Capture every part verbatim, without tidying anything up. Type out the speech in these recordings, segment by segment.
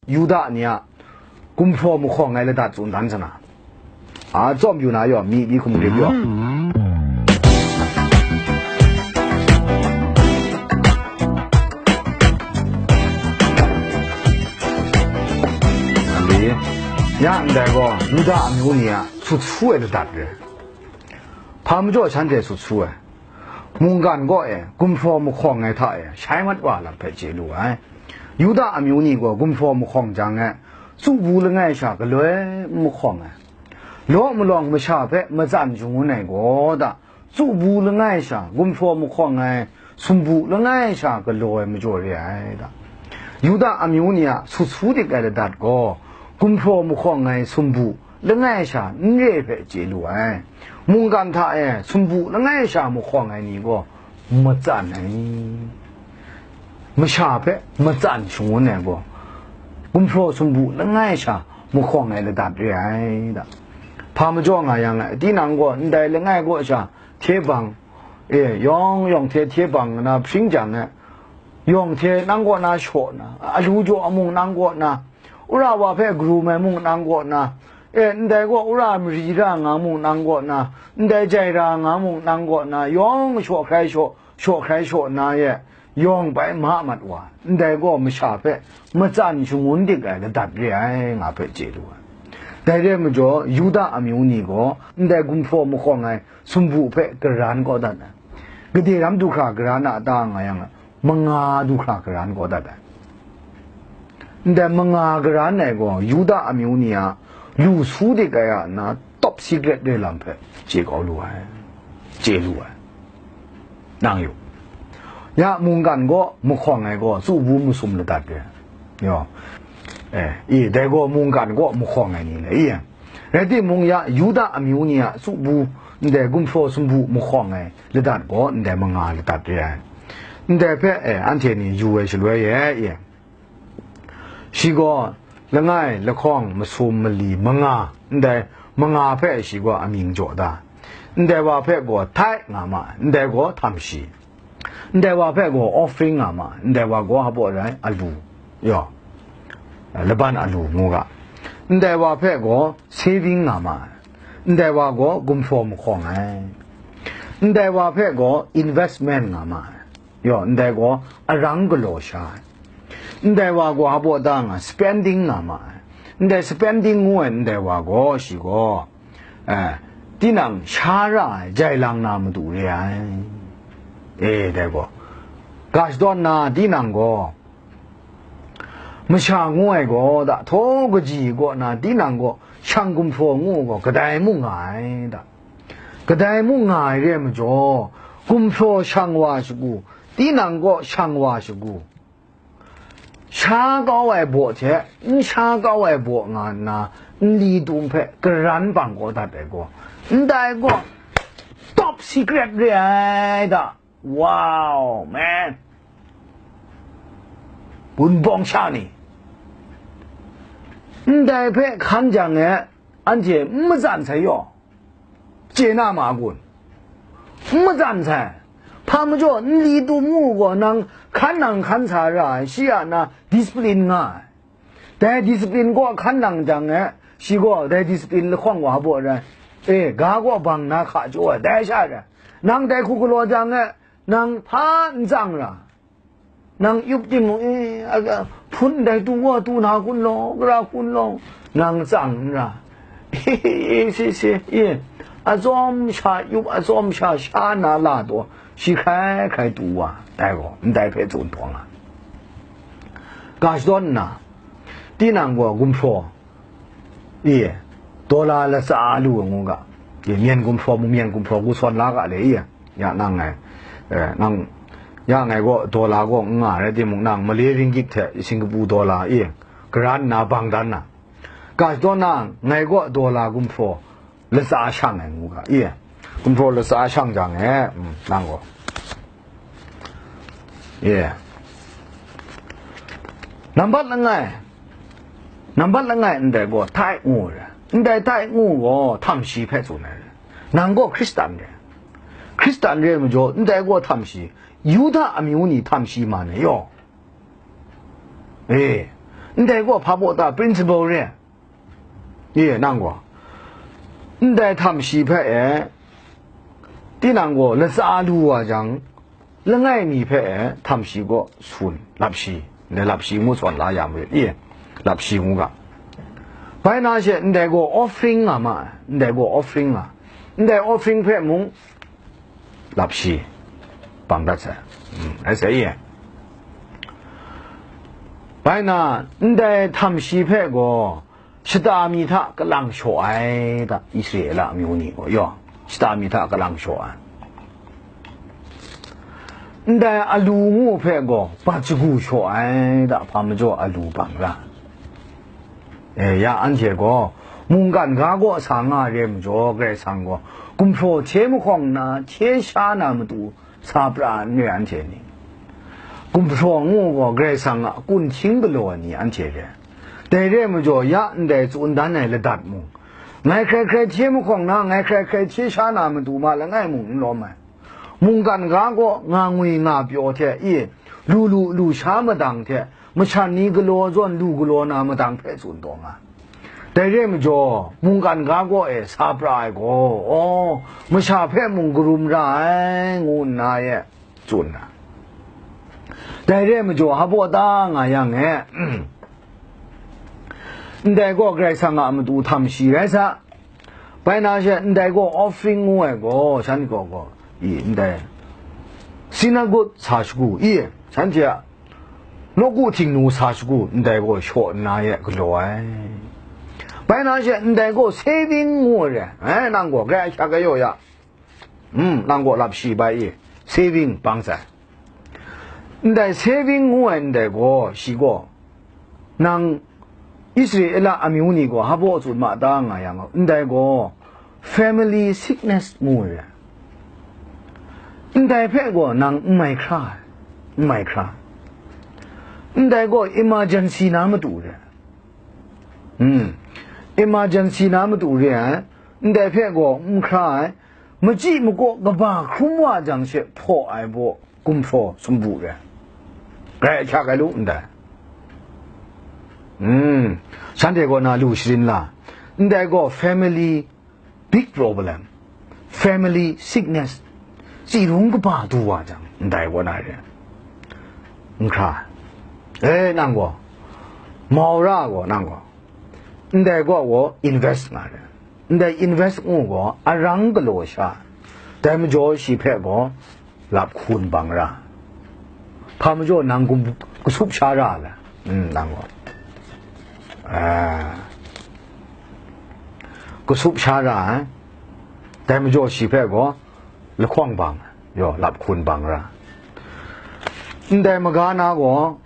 Yuda ni a gumhpraw mahkawng ai ladat tsun dan sana, a tsawm yu na yaw, mi, mi hkum rim yaw. Ya ndai gaw, Yuda amyu ni a sut su ai ladat re. Hpa majaw shanhte sut su ai? Mungkan kaw e gumhpraw mahkawng ai hta e shai mat wa lam hpe chye lu ai. Yuda amyu ni gaw gumhpraw mahkawng jang e, tsubu langai sha galoi n mahkawng ai. Law malawng masha hpe matsan shangun ai gaw da, tsubu langai sha gumhpraw mahkawng ai, sumbu langai sha galaw ai majaw re ai da. Yuda amyu ni a sut su dik ai ladat gaw, gumhpraw mahkawng ai sumbu langai sha n re hpe chye lu ai. Mungkan hta e sumbu langai sha mahkawng ai ni gaw matsan ai. Masha hpe matsan shangun ai gaw, gumhpraw sumbu langai sha mahkawng ai ladat re ai da. Hpa majaw nga yang, tinang gaw ndai langai kaw sha hte bang, e, yawng yawng hte hte bang na hpring jang e, yawng hte nang kaw na shaw na, alu jaw a mung nang kaw na, wora wa hpe karum ai mung nang kaw na, e, ndai gaw wora mari ra nga mung nang kaw na, ndai jai ra nga mung nang kaw na, yawng shaw hkrai shaw, shaw hkrai shaw na ye, yawng bai ma mat wa, ndai gaw masha hpe matsan shangun dik ai ladat re ai, nga hpe chye lu ai. Dai re ai majaw, Yuda amyu ni gaw ndai gumhpraw mahkawng ai sumbu hpe karan kau dat ai. Gade ram du hkra karan a ta nga yang, manga du hkra karan kau dat ai. Ndai manga karan ai gaw Yuda amyu ni a lu su dik ai a na top secret re lam hpe chye kau lu ai, chye lu ai. Nang yu. Ya mungkan gaw mahkawng ai gaw tsubu masum ladat re. Yo. Eh, i, dai gaw mungkan gaw mahkawng ai ni le, i. Rai timung, ya Yuda amyu ni a tsubu, ndai gumhpraw sumbu mahkawng ai ladat gaw ndai manga ladat re ai. Ndai hpe, eh, anhte ni yu ai shaloi e, i. Shi gaw langai, lahkawng, masum, mali, manga, ndai manga hpe shi gaw amying jaw da. Ndai wa hpe gaw tithe nga ma ai, ndai gaw htam shi. Ndai wa hpe gaw offering nga ma ai, ndai wa gaw hpa baw rai, alu, yaw, laban alu ngu ga. Ndai wa hpe gaw saving nga ma ai, ndai wa gaw gumhpraw mahkawng ai. Ndai wa hpe gaw investment nga ma ai, yaw, ndai gaw arang galaw sha ai. Ndai wa gaw hpa baw da nga, spending nga ma ai. Ndai spending ngu ai ndai wa gaw, shi gaw, eh, tinang sha ra ai jai lang na matu re ai. E, dai gaw, ga shadawn na tinang gaw, masha ngu ai gaw da, htaw kaji kaw na tinang gaw shang gumhpraw ngu gaw, kadai mung nga ai da. Kadai mung nga ai re ai majaw, gumhpraw shang wa shagu, tinang gaw shang wa shagu, sha kau ai baw hte n sha kau ai baw nga nna, nli tum hpe karan bang kau dat ai gaw, ndai gaw top secret re ai da. Wow, man! Wunpawng sha ni, ndai hpe hkan jang e, anhte n matsan sai yaw. Chye na ma kun? N matsan sai. Hpa majaw, nli tum ngu gaw, nang hkan nang hkan sa ra ai, shi a na discipline nga ai. Dai discipline gaw hkan nang jang e, shi gaw dai discipline lahkawng wa baw rai. E, ga gaw bang na hka jaw ai, dai sha rai. Nang dai hku galaw jang e, nang hpa n tsang ra. Nang yup timung, e, a, a, hpun ndai tu wa tu na kun law, gara kun law, nang tsang n ra. E, si, si, e, atsawm sha yup, atsawm sha sha na la taw, shi hkrai hkrai tu wa, dai gaw, ndai hpe tsun htaw nga. Ga shadawn nna, tinang gaw gumhpraw, i, dollar latsa lu ngu ga, i, myen gumhpraw mung myen gumhpraw gu sawn la ga le, i, ya nang ngai, eh, nang, ya ngai gaw dollar gaw n nga rai timung, nang Malay ringgit hte Singapore dollar, i, karan nna bang dan na, ga shadawn na, ngai gaw dollar gumhpraw latsa shang ai ngu ga, i, gumhpraw latsa shang jang e, mm, nang gaw. Ye. Nambat langai, nambat langai ndai gaw tithe ngu ai. Ndai tithe ngu gaw htam shi hpe tsun ai. Nang gaw Hkristan re. Hkristan re ai majaw, ndai gaw htam shi. Yuda amyu ni htam shi man ai yaw. E, Ndai gaw hpa baw ta principle re? Ye, nang gaw, ndai htam shi hpe e, tinang gaw latsa lu wa jang, langai mi hpe e htam shi gaw sun, lap shi, ndai lap shi ngu sawn la ya marit, ye, lap shi ngu ga. Bai na she, ndai gaw offering nga ma ai, ndai gaw offering nga, ndai offering hpe mung lap shi bang dat sai, mm, ai sai ye. Bai na, ndai htam shi hpe gaw shata mi hta kalang shaw ai da, Israela amyu ni gaw, yaw, shata mi hta kalang shaw ai. Ndai alu ngu hpe gaw bat shagu shaw ai da, hpa majaw alu bang ra. E, ya anhte gaw mungkan ga kaw sa nga ai re majaw, Karai Kasang gaw gumhpraw hte mahkawng na, hte sha na matu sa pra n re anhte ni? Gumhpraw ngu gaw Karai Kasang a kunhting galaw ai ni anhte re. Dai re majaw, ya ndai tsun dan ai ladat mung, ngai hkrai hkrai hte mahkawng na, ngai hkrai hkrai hte sha na matu ma langai mung n lawm ai. Mungkan ga kaw nga ngwi nga pyaw hte, i, lu lu lu sha madang hte, mashan ni galaw zawn lu galaw na madang hpe tsun taw nga. Dai re majaw, mungkan ga kaw e sa pra ai gaw, aw, masha hpe mung karum ra ai, ngu nna e tsun na. Dai re majaw, hpa baw ta nga yang e, ndai gaw Karai Kasang a matu htam shi rai sa. Bai na she, ndai gaw offering ngu ai gaw, shanhte gaw, gaw, i, ndai synagogue sa shagu, i, shanhte a nawku htingnu sa shagu, ndai gaw shaw nna e galaw ai. Bai na she, ndai gaw saving ngu ai re, e, nang gaw, Karai Kasang a yaw ya, mm, nang gaw lap shi bai i, saving bang sai. Ndai saving ngu ai ndai gaw, shi gaw, nang Israela amyu ni gaw hpa baw tsun ma ta nga yang, ndai gaw family sickness ngu ai re. Ndai hpe gaw nang n mai hkra ai, n mai hkra ai. Ndai gaw emergency na matu re. Hmm. Emergency na matu re ai. Ndai hpe gaw n hkra ai. Machyi makaw kaba hkrum wa jang she hpaw ai baw gumhpraw sumpu re. Grai ahkyak ai lu ndai. Hmm. Shanhte kaw na lu sharin la. Ndai gaw family big problem, family sickness, tsi rung kaba du wa jang, ndai kaw na re. N hkra. E, nang gaw, mau ra gaw, nang gaw, ndai gaw gaw invest nga re. Ndai invest ngu gaw, arang galaw sha. Dai majaw shi hpe gaw, lap hkun bang ra. Hpa majaw nang kum kasup sha ra la? Mm, nang gaw. Ah. Kasup sha ra, eh? Dai majaw shi hpe gaw lahkawng bang, yaw, lap hkun bang ra. Ndai maga na gaw,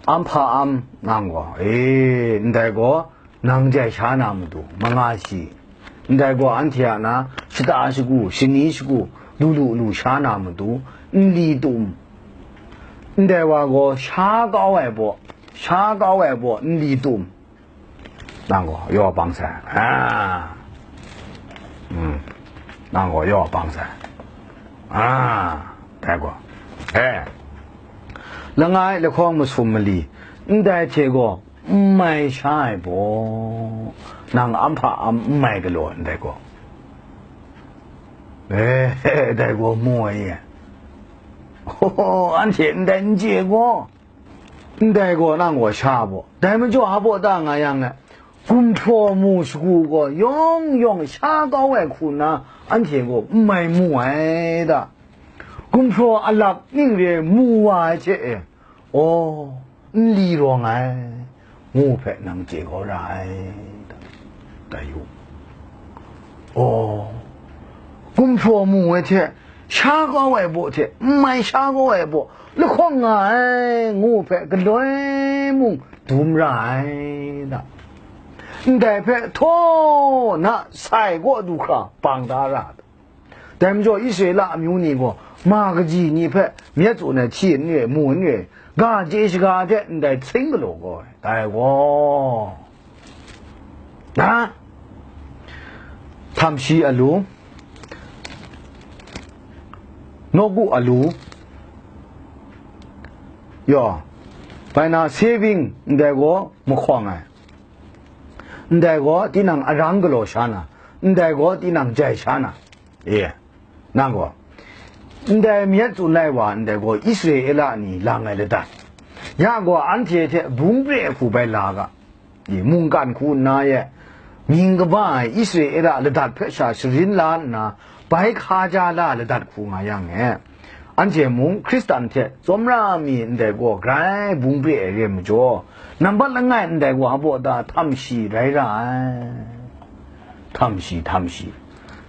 am hpa am nang gaw, e, ndai gaw, nang jai sha na matu, manga shi, ndai gaw anhte a na shata shagu, shani shagu, lu lu lu sha na matu, nli tum, ndai wa gaw sha kau ai baw, sha kau ai baw, nli tum, nang gaw yaw bang sai, a, mm, nang gaw yaw bang sai, a, dai gaw, e, langai lahkawng masum mali, ndai hte gaw, n mai sha ai baw, nang am hpa am n mai galaw ndai gaw, e, dai gaw mu ai ye. Ho, anhte ndai n chye gaw, ndai gaw nang gaw sha baw. Dai majaw hpa baw ta nga yang e, gumhpraw mu shagu gaw yawng yawng sha kau ai hku nna, anhte gaw n mai mu ai da. Gumhpraw alap ning re mu wa ai hte e, aw, n li rawng ai, ngu hpe nang chye kau ra ai, da, da yu. Aw, gumhpraw mu ai hte, sha kau ai baw hte, n mai sha kau ai baw, lahkawng nga ai, ngu hpe galoi mung dum ra ai, da. Ndai hpe htaw na sai kaw du hkra bang da ra. Dai majaw Israela amyu ni gaw ma kaji ni hpe myit tsun ai hti n re, mu n re, ga chye shaga hte ndai hting galaw gaw ai. Dai gaw, na, htam shi alu, nawku alu, yaw, Bai na saving ndai gaw mahkawng ai. Ndai gaw tinang arang galaw sha na, ndai gaw tinang jai sha na. E, nang gaw, ndai myit tsun ai wa ndai gaw Israela ni lang ai ladat. Ya gaw anhte hte bung pre hku bai la ga. I, mungkan hku nna ye, mying kaba ai Israela ladat hpe sha sharin la nna, bai hkaja la ladat hku nga yang e, anhte mung Hkristan hte tsawmra mi ndai gaw grai bung pre ai re majaw, nambat langai ndai gaw a baw ta htam shi rai ra ai. Htam shi, htam shi,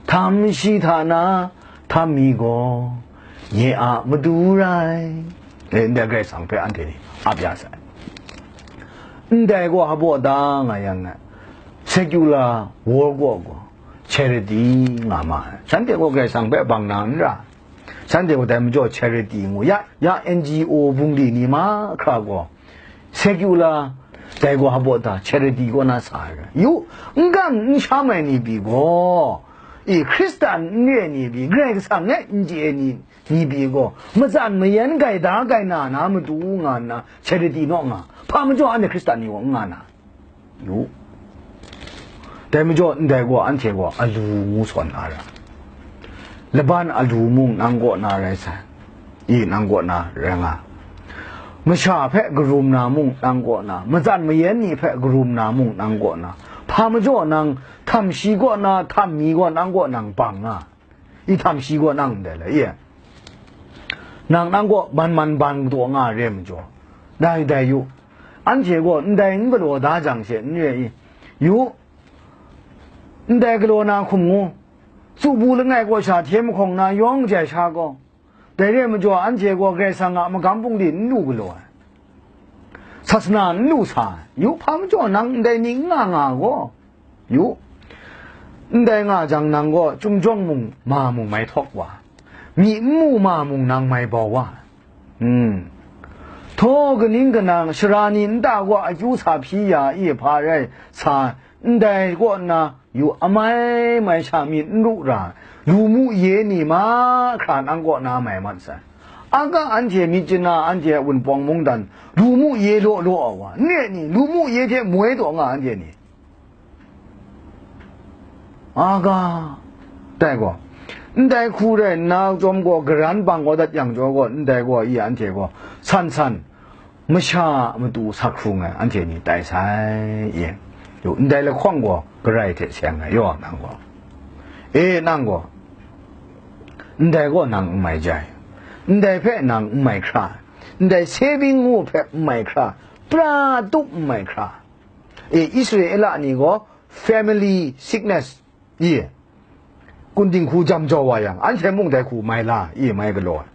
htam shi hta na, htam mi gaw, nye a matu rai. E, ndai Karai Kasang hpe anhte ni ap ya sai. Ndai gaw hpa baw da nga yang, secular world gaw, gaw charity nga ma ai. Shanhte gaw Karai Kasang hpe bang na n ra. Shanhte gaw dai majaw charity ngu, ya, ya N G O bungli ni mahkra gaw, secular, dai gaw hpa baw da, charity kaw na sa ai. Yu, n kam n sham ai ni pyi gaw, i, Hkristan n re ai ni pyi, Karai Kasang e n chye ai ni, ni pyi gaw, matsan mayan gaida gaina na matu nga nna, charity naw nga, hpa majaw anhte Hkristan ni gaw n nga na. Yu. Dai majaw ndai gaw anhte gaw alu ngu sawn na ra. Laban alu mung nang kaw na rai sai. I, nang kaw na rai nga. Masha hpe karum na mung nang kaw na, matsan mayan ni hpe karum na mung nang kaw na, hpa majaw nang htam shi kaw na, htam mi gaw nang kaw nang bang nga. I, htam shi gaw nang ndai le, i, nang, nang gaw man man ban kadaw nga re majaw, dai, dai yu, anhte gaw ndai n galaw da jang she n re i, yu, ndai galaw na hkum ngu, tsubu langai kaw sha hte mahkawng na yawng jai sha gaw, dai re majaw anhte gaw Karai Kasang a magam bungli n lu galaw ai. Sasana n lu sa ai. Yu, hpa majaw nang ndai ni n nga nga gaw, yu, ndai nga jang nang gaw chyum jawng mung ma mung mai htawk wa, myi n mu ma mung nang mai bau wa. Hmm. Htaw kaning kanang shara ni nta gaw akyu sa hpyi ya i hpa rai sa, ndai kaw nna, yu, amai mai sha myit n ru ra, lu mu ye ni mahkra nang kaw na mai mat sai. Aga anhte myit chana, anhte a wunpawng mungdan, lu mu ye law law a wa, n re ni, lu mu ye hte moi taw nga anhte ni. Aga, dai gaw, ndai hku rai nna, chyawm gaw, garan bang kau dat yang jaw gaw, ndai gaw, i anhte gaw, san san, masha a matu sak hkrung ai anhte ni tai sai, e, yu, ndai lahkawng gaw Karai hte seng ai, yaw, nang gaw, e, nang gaw, ndai gaw nang n mai jai, ndai hpe nang n mai hkra, ndai saving ngu hpe n mai hkra, pra tup n mai hkra, e, Israela ni gaw family sickness, i, kun dinghku jam jau wa yang, anhte mung dai hku mai la, i, mai galaw ai.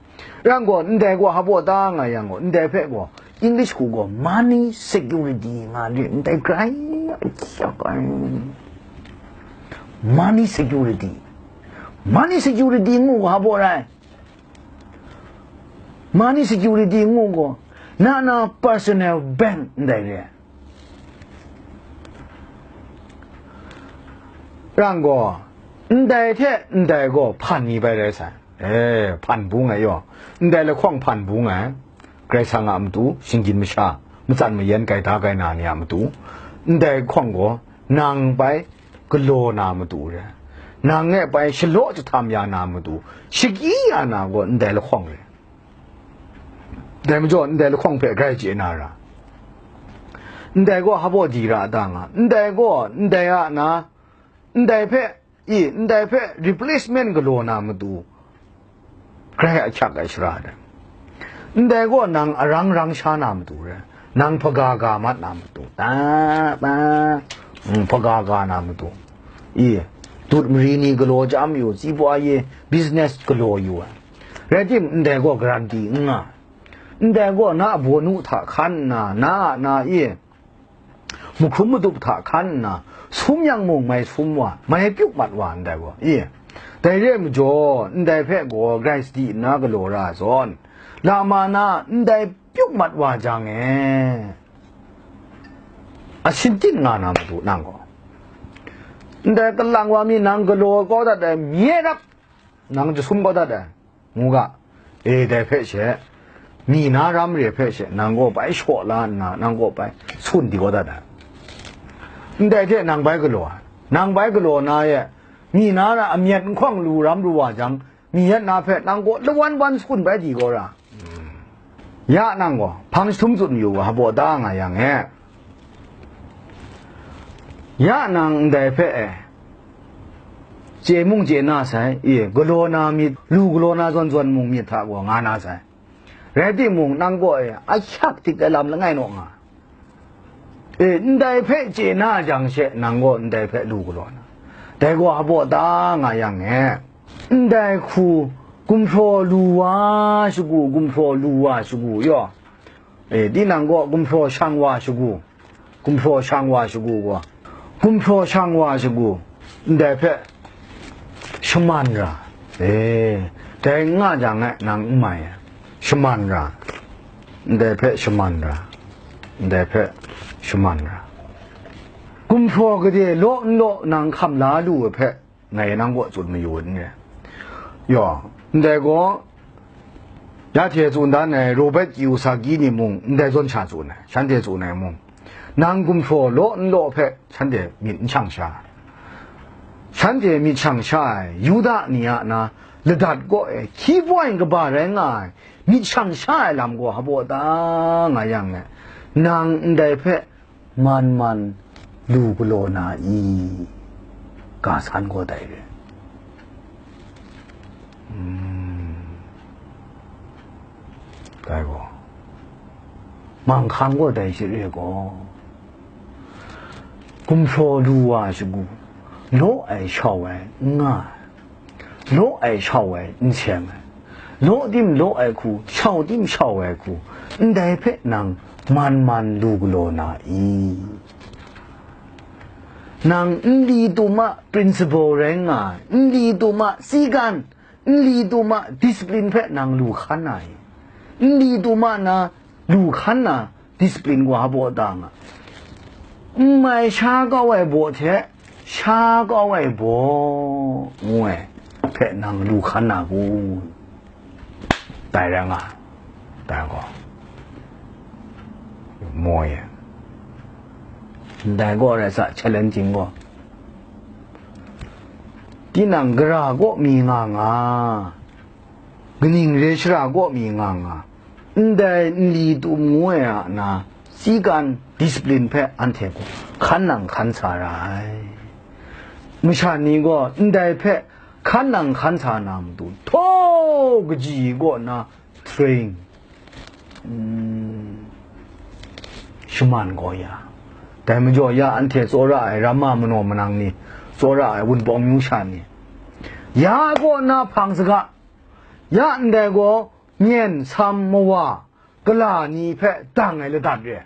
Yang gaw, ndai gaw hpa baw ta nga yang gaw, ndai hpe gaw, English hku gaw money security nga re, ndai grai akyak ai. Money security. Money security ngu gaw hpa baw rai. Money security ngu gaw, na na personal bank ndai re. Rang gaw, ndai hte ndai gaw hpan mi bai rai sai. E, hpan bung ai yaw. Ndai lahkawng hpan bung ai. Karai Kasang a matu, shinggyim masha, matsan mayan gaida gaina ni a matu. Ndai lahkawng gaw, nang bai galaw na matu re. Nang e bai shalaw jahtam ya na matu, shagyi ya na gaw ndai lahkawng re. Dai majaw, ndai lahkawng hpe grai chye na ra. Ndai gaw hpa baw di ra da nga. Ndai gaw, ndai a na, ndai hpe, i, ndai hpe replacement galaw na matu, grai ahkyak ai shara dai. Ndai gaw nang arang rang sha na matu re, nang hpaga ga mat na matu, ta, ta, mm, hpaga ga na matu, i, dut mari ni galaw chyam yu, tsipwa ye business galaw yu ai. Rai tim, ndai gaw guarantee n nga. Ndai gaw na a bawnu hta hkan nna, na a na e, mahkrum madup hta hkan nna, sum yang mung mai sum wa, mai pyuk mat wa ndai gaw, e. Dai re ai majaw, ndai hpe gaw grai sadi nna galaw ra ai zawn, lama na ndai pyuk mat wa jang e, a shintin nga na matu nang gaw, ndai kalang wa mi nang galaw kau dat ai, mye rap nang jasum kau dat ai. Ngu ga, e, dai hpe she, mi na ram re hpe she nang gaw bai shaw la nna, nang gaw bai sun di kau dat ai. Ndai hte nang bai galaw ai. Nang bai galaw na e, mi na ra amyat nhkawng lu ram ru wa jang, mi yat na hpe nang gaw lawan wan sukun bai di kau ra. Ya nang gaw, hpang jahtum tsun mayu ga, hpaw da nga yang e. Ya nang ndai hpe e, chye mung chye na sai, e, galaw na myit, lu galaw na zawn zawn mung myit hta gaw nga na sai. Rai timung, nang gaw e, ahkyak dik ai lam langai naw nga. E, ndai hpe chye na jang she, nang gaw ndai hpe lu galaw na. Dai gaw hpaw da nga yang e, ndai hku, gumhpraw lu wa shagu, gumhpraw lu wa shagu yaw. E, tinang gaw gumhpraw shang wa shagu, gumhpraw shang wa shagu gaw, gumhpraw shang wa shagu, ndai hpe shaman ra. E, dai n nga jang e, nang n mai ai. Shaman ra. Ndai hpe shaman ra. Ndai hpe shaman ra. Gumhpraw gade law n law nang hkam la lu ai hpe, ngai nang kaw tsun mayu n re. Yaw, ndai gaw, ya hte tsun dan ai Robert Kiyosaki ni mung ndai zawn sha tsun ai, shanhte tsun ai mung, nang gumhpraw law n law hpe shanhte myit n shang sha ai. Shanhte myit shang sha ai, Yuda ni a na ladat kaw e, key point kaba rai nga ai, myit shang sha ai lam gaw hpaw da nga yang e, nang ndai hpe man man lu galaw na i? Ga san gaw dai re. Mm. Dai gaw, manghkang gaw dai share gaw, gumhpraw lu wa shagu, law ai shau ai n nga ai. Law ai shau ai n seng ai, law tim law ai hku, shau tim shau ai hku, ndai hpe nang man man lu galaw na i? Nang nli tum a principle rai nga ai, nli tum a sigan, nli tum a discipline hpe nang lu hkan na i? Nli tum a na lu hkan na discipline gaw hpaw da nga. N mai sha kau ai baw hte, sha kau ai baw, ngu ai hpe nang lu hkan na ku? Dai rai nga, dai gaw. Moi e. Ndai gaw rai sa, challenging gaw. Tinang gara kaw mi nga nga, kaning re shara kaw mi nga nga, ndai nli tum ngu ai a na, sigan discipline hpe anhte gaw hkan nang hkan sa ra ai. Masha ni gaw ndai hpe hkan nang hkan sa na matu, htaw kaji kaw na train, mm, shaman gaw ya. Dai majaw ya anhte tsawra ai ramma manaw manang ni, tsawra ai wunpawng amyu sha ni, ya kaw na hpang saga, ya ndai gaw myen sam mawa kala ni hpe dang ai ladat re.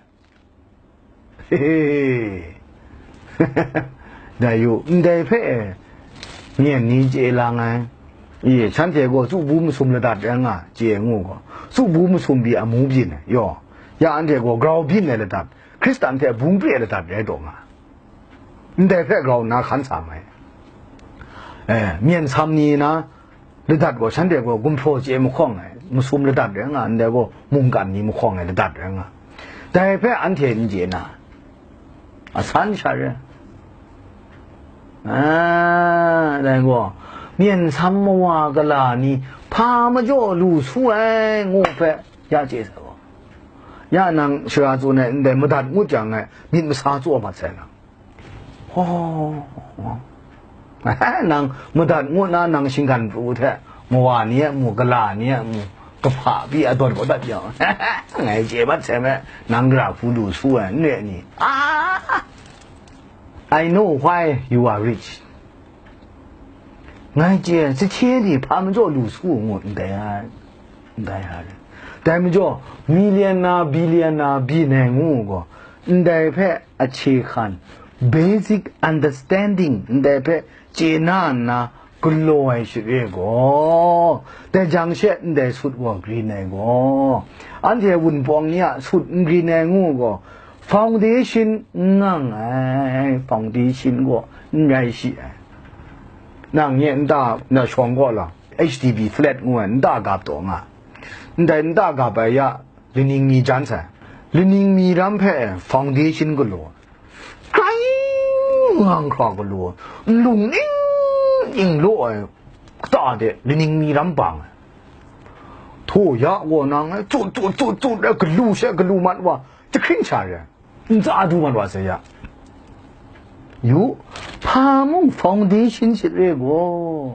Dai yu, ndai hpe e, myen ni chye lang ai. I, shanhte gaw tsubu masum ladat rai nga, chye ngu gaw, tsubu masum pyi amu byin ai, yaw, ya anhte gaw grau byin ai ladat, Hkristan hte bung pre ai ladat rai taw nga. Ndai hpe grau nna hkan sa mai. Eh, myen sam ni na, ladat gaw, shanhte gaw gumhpraw chye mahkawng ai, masum ladat rai nga, ndai gaw mungkan ni mahkawng ai ladat rai nga. Dai hpe anhte n chye na, asan sha re. Ah, dai gaw, myen sam mawa kala ni hpa majaw lu su ai, ngu hpe ya chye sa gaw, ya nang shara tsun ai ndai madat ngut jang e, myit masa tsaw mat sai nang. Ho, nang madat ngut na nang shinggan pru hte, mawa ni a mu, gala ni a mu, kahpa pyi adawt kau dat jau. Ngai chye mat sai me, nang gara hku lu su ai, n re ni? Ah! I know why you are rich. Ngai chye, sahkye ni hpa majaw lu su ngut ndai ai. Ndai a re. Dai majaw, millionaire, billionaire, billionaire ngu gaw, ndai hpe ahkye hkan, basic understanding, ndai hpe chye na nna galaw ai share gaw, dai jang she ndai sut gaw green ai gaw, anhte wunpawng ni a sut n green ai ngu gaw, foundation n ngang ai, foundation gaw n rai shi ai. Nang nye nta na shawng gaw la, H D B flat ngu ai nta gap taw nga. Ndai nta gap ai ya, laning mi jan sai. Laning mi ram hpe foundation galaw, krai ngang hkra galaw, nlung ning ning law ai kata de laning mi ram bang ai. Htaw ya gaw nang e, tut, tut, tut, tut, e, galu she galu mat wa, jahkring sha re. Ntsa du mat wa sai ya. Yu, hpa mung foundation shit re gaw,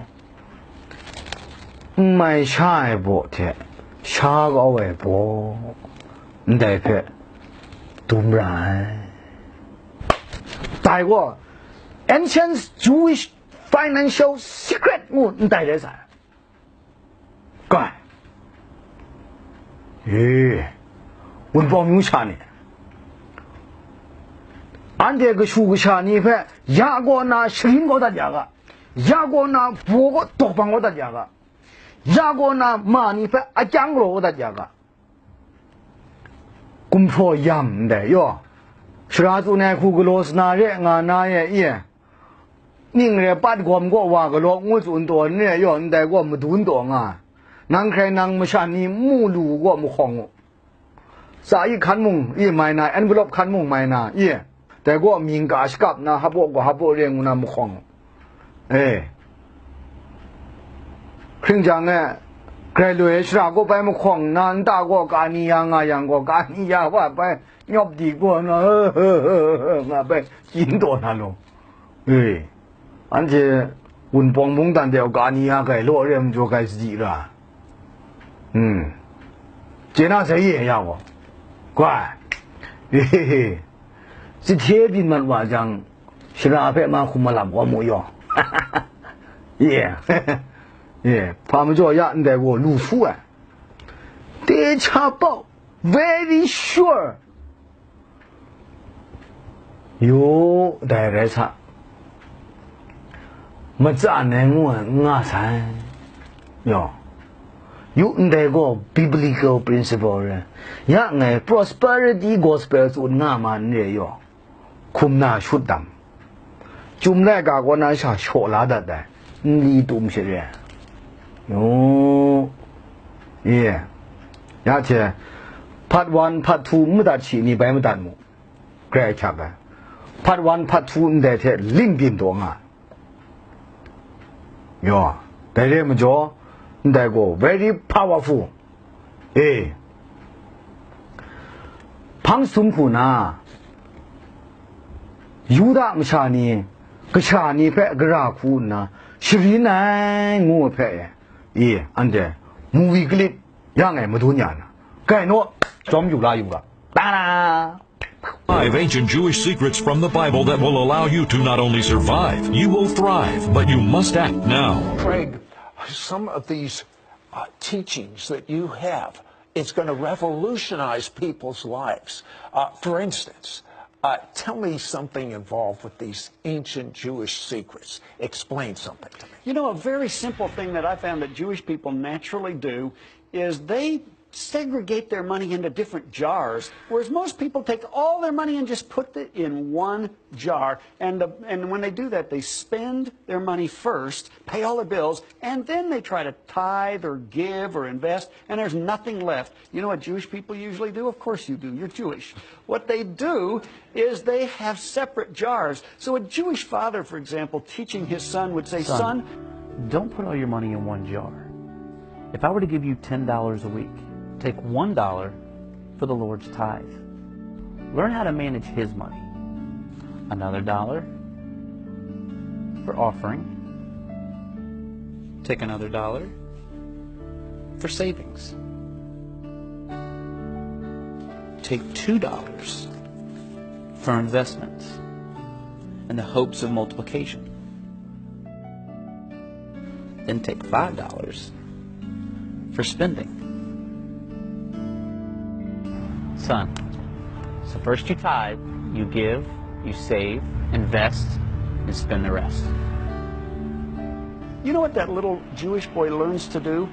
n mai sha ai baw hte sha kau ai baw, ndai hpe dum ra ai. Dai gaw, Ancient Jewish Financial Secret ngu ndai rai sa ai. Kai. E, Wunpawng myu sha ni, anhte kashu kasha ni hpe ya kaw na sharin kau dat ya ga, ya kaw na baw kaw dawk bang kau dat ya ga, ya kaw na ma ni hpe akyang galaw kau dat ya ga. Gumhpraw yam ndai yaw, shara tsun ai hku galaw sana re nga na ye, i e? Ning re pat gawm gaw wa galaw ngu tsun taw n re yaw, ndai gaw madun taw nga. Nang hkrai nang masha ni mu lu gaw mahkawng u. Tsa i hkan mung i mai na, envelope hkan mung mai na, i e? Dai gaw mying ka shakap na, hap baw gaw hap baw re ngu na mahkawng u. E, hkring jang e, grai loi ai shara gaw bai mahkawng na, nta gaw ka ni ya nga yang gaw, ka ni ya wa bai nyawp di gaw na, nga bai kyin taw na law. E, anhte Wunpawng mungdan de u ga ni ya gai law re majaw gai sadi ra. Hmm. Chye na sai ye ya gaw. Gwa. Sahte byin mat wa jang, shara hpe ma hkum malap gaw mu yaw. Ye. Ye. Hpa majaw ya ndai gaw lu su ai. Te cha pau. Very sure. Yu, dai rai sa, matsan ai ngu ai n nga sai. Yaw, yu ndai gaw biblical principle re, ya ngai prosperity gospel tsun nga ma n re yaw, hkum na shut dam. Chyum laika kaw na sha shaw la dat ai, nli tum she re ai. Yu, ye, ya hte, part one, part two n madat shi ni bai madat mu, grai ahkyak ai. Part one, part two ndai hte ling byin taw nga ai. Yaw, dai re majaw, ndai gaw very powerful. E, hpang sum hku na, Yuda masha ni, kasha ni hpe gara hku nna, sharin ai ngu ai hpe e, e, anhte, movie clip yang e madun ya na, gai naw, jawm yu la yu ga. Ta-da! Five ancient Jewish secrets from the Bible that will allow you to not only survive, you will thrive, but you must act now. Craig, some of these uh, teachings that you have, it's going to revolutionize people's lives. Uh, for instance, uh, tell me something involved with these ancient Jewish secrets. Explain something to me. You know, a very simple thing that I found that Jewish people naturally do is they segregate their money into different jars, whereas most people take all their money and just put it in one jar. And, the, and when they do that, they spend their money first, pay all their bills, and then they try to tithe or give or invest, and there's nothing left. You know what Jewish people usually do? Of course you do. You're Jewish. What they do is they have separate jars. So a Jewish father, for example, teaching his son would say, son, don't put all your money in one jar. If I were to give you ten dollars a week, take one dollar for the Lord's tithe. Learn how to manage His money. Another dollar for offering. Take another dollar for savings. Take two dollars for investments in the hopes of multiplication. Then take five dollars for spending. Son, so first you tithe, you give, you save, invest, and spend the rest. You know what that little Jewish boy learns to do?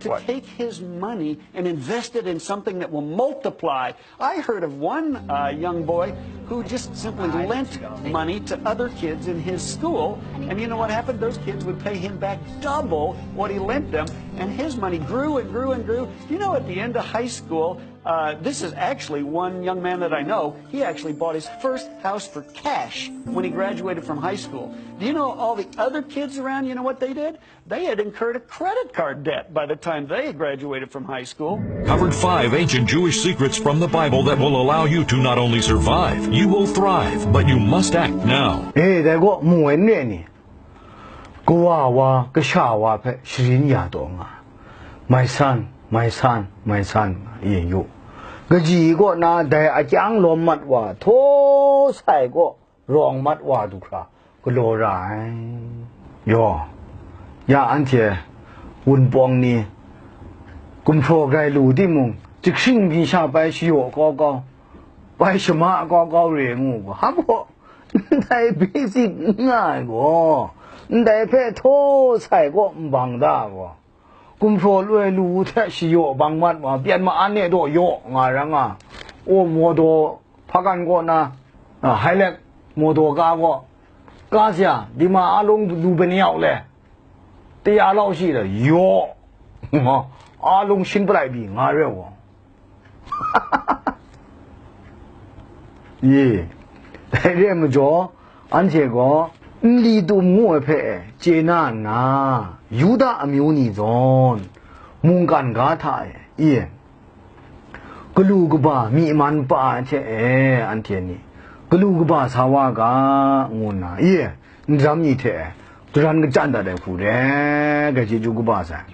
to take his money and invest it in something that will multiply. I heard of one uh, young boy who just simply lent money to other kids in his school, and you know what happened? Those kids would pay him back double what he lent them, and his money grew and grew and grew. You know, at the end of high school, uh, this is actually one young man that I know. He actually bought his first house for cash when he graduated from high school. Do you know all the other kids around, you know what they did? They had incurred a credit card debt by the time they had graduated from high school. Covered five ancient Jewish secrets from the Bible that will allow you to not only survive, you will thrive, but you must act now. အေးဒါကမူဝဲနဲ့နေကွာဝါကရှာဝါဖက်ရှရင်ရတော့ငါ my son my son my son ရင်ယူကကြီးကောနာဒဲအကျန်းလောမတ်ဝါထိုးဆိုင်ကောရောင်မတ်ဝါဒုခရာကလောရာယောယအန်တီဝုန်ပောင်နီကုမ်ဖြော်ဂိုင်လူတိမုံတခရင်မီရှာပိုင်ရှီယောကောကောပိုင်ရှမကောကောရေငူဟမ်ဟော Ndai basic nga ai gaw, ndai hpe htaw sai kaw nbang da ai gaw, gumhpraw loi lu hte shayaw bang mat wa, pyan ma an e daw yaw nga ra nga, o mawdaw hpakan kaw na, a, Hilux mawdaw ka gaw, ka saya, dima a lung du bene yau le, taya lau shi le, yaw, a lung shin palai bi nga re wa. Ye, dai re ai majaw, anhte gaw nli tum ngu ai hpe chye na nna, Yuda amyu ni zawn mungkan ga hta e, ye, galu kaba myi man pa ai hte e, anhte ni galu kaba sa wa ga, ngu nna, ye, ndam ni hte garan kachyan dat ai hku re, ga chyeju kaba sai.